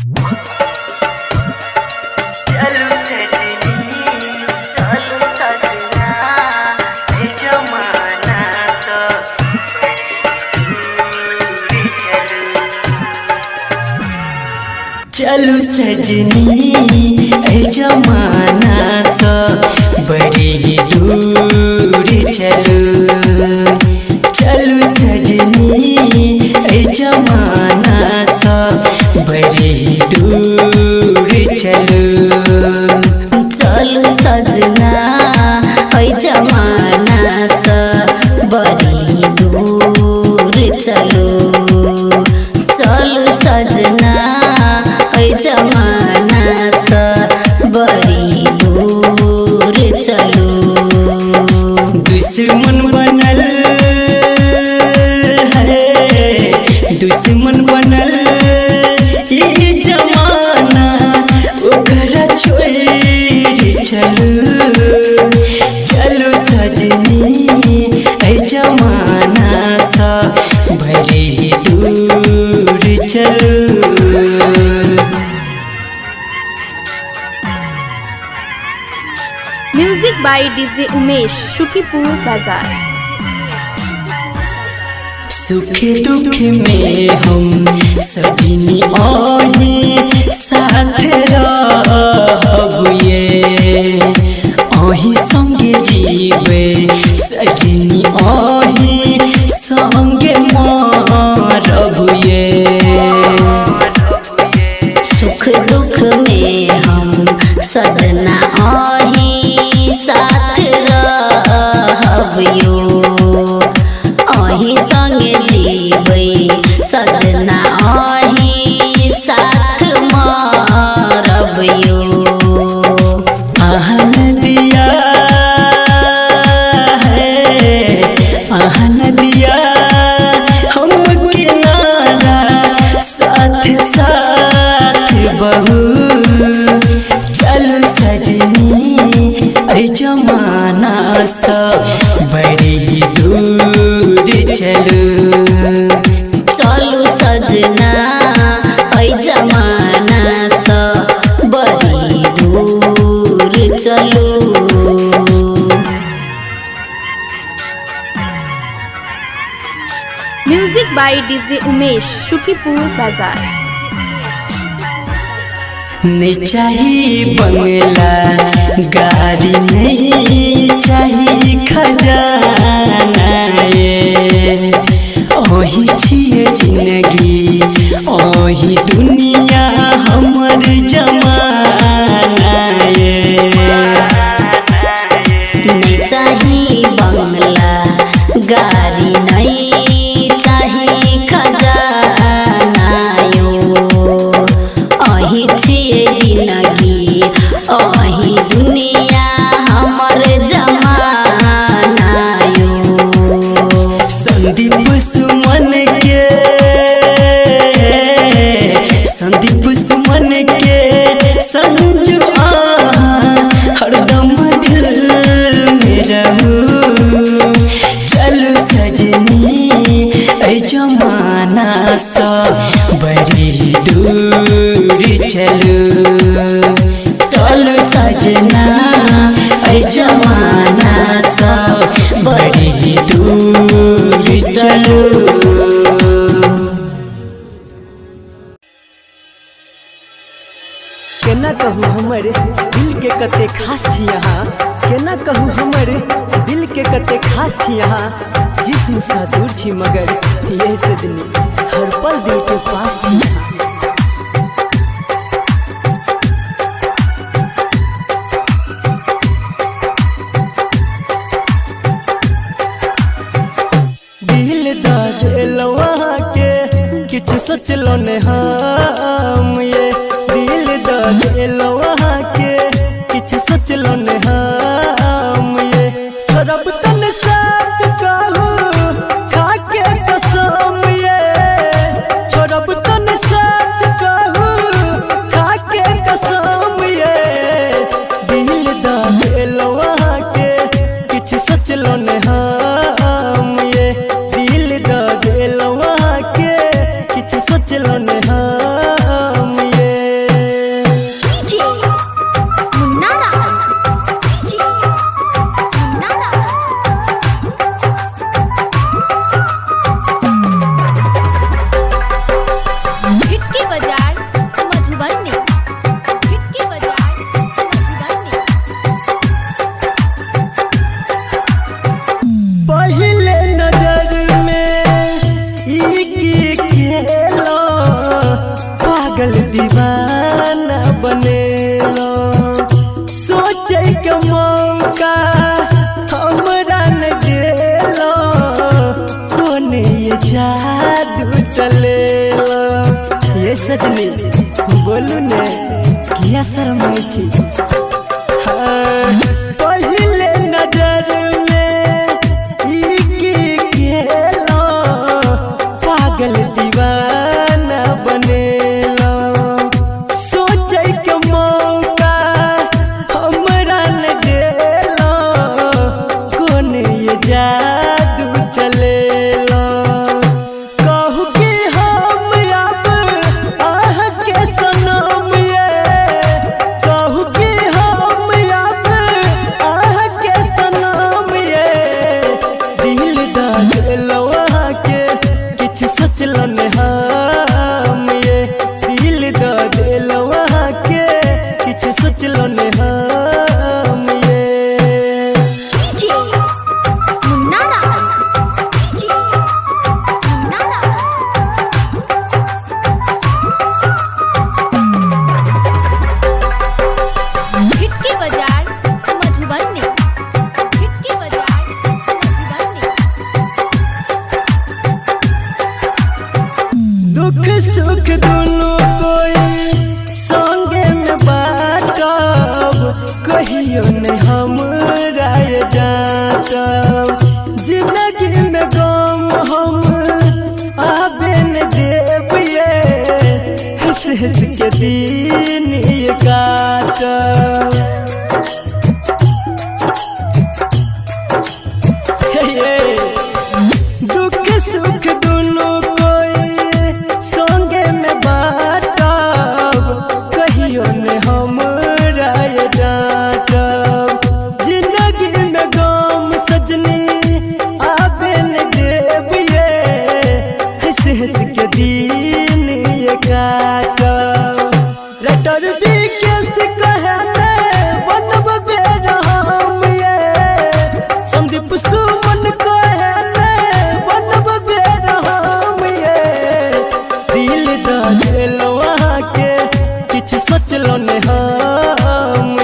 चलू सजनी, चलू सजना, ए जमाना सँ बड़ी दूर चलू। चलू सजनी, ए जमाना सँ बड़ी दूर चलू। चलू सजनी, ए जमाना सँ बड़ी दूर चलू। चलू सजना, है जमाना सँ बड़ी दूर चलू। चलू सजना, है जमाना सँ बड़ी दूर चलू। दुश्मन बनल है, दुश्मन बनल ई जमाना, ओकरा छोड़ चलू। चलू सजनी, ऐ जमाना सँ बड़ी दूर चलू। Music by DJ Umesh, Sukhipur Bazar. सुख दुख में हम सजनी आही साथ रहबुए, अही संगे जीवे सजनी, अही संगे मरबुए। सुख दुख में हम सजना अही साथ रहबियो, अही संगे जीबै सजना, अही साथ मरबियो। अहन दिया है, अहन दिया हम किनारा, साथ साथ बहू। चल सजनी, ऐ जमाना सँ बड़ी दूर चलू। चलू सजना, ऐ जमाना सँ बड़ी दूर चलू। Music by DJ Umesh, Sukhipur Bazar. नहीं चाहिए बंगला गाड़ी, नहीं चाहिए खजाना ये, ओही छिए जिंदगी, ओही दुनिया हमर जमाना ये। नहीं चाही बंगला गाड़ी, नहीं चाही खजाना यो, अही छिए जिंदगी, अही दुनिया हमर जमाना यो। संदीप सुमन के, संदीप सुमन के संजू आहा हरदम दिल में रहू। चलू सजनी, ऐ जमाना सँ बड़ी दूर चलू। चलू सजना, ऐ जमाना सँ बड़ी दूर चलू। केना कहू हमर दिल के कते खास छी अहाँ, केना कहू हमर दिल के कते खास छी अहाँ, जिस्म सँ दूर छी मगर यही सजनी हर पल दिल के पास छी अहाँ। दिल दलवा के किछु सोचलो ने हम ये, दिल दलवा के किछु सोचलो ने हम ये, छोड़ब तन साथ कहू खा के कसम ये, छोड़ब तन साथ कहू खा के कसम ये, दिल दलवा के किछु सोचलो ने हम ये, दिल दलवा के किछु सोचलो ने हम ये। सजनी बोलू ने, किया शरमाइ छी? हाँ, पहिले नजर में ई की केलो, पागल दीवाना बनेलो। सोचै के मौका हमरा न देलो, कोन ये जादू चलेलो। कहू कि हम अब अहाँके सनम ये, कहू कि हम अब अहाँके सनम ये। दिल दऽ देलहुँ अहाँके, किछु सोचलहुँ नहि हम ये। दिल दऽ देलहुँ अहाँके, किछु सोचलहुँ नहि हम ये। DJ Munna Raj, DJ Munna Raj. Khidki Bazar Madhubani, Khidki Bazar Madhubani. दुख सुख दुनू कोई संगे में बाटब, कहियो नहीं हम राय डांटब। जिंदगी में गम हम आबे न देब ये, हंस हंस के दिन ये काटब। हे ये दुख सुख दुनू कोई संगे में बाटब, कहियो ने हम राय डांटब। जिंदगी में गम सजनी आबे न देब ये, हंस हंस के दिन ये काटब। रटर भी केस कहते बनब बेरहम ये, संदीप सुमन कहते बनब बेरहम ये। दिल दऽ देलहुँ अहाँके, किछु सोचलहुँ नहि हम।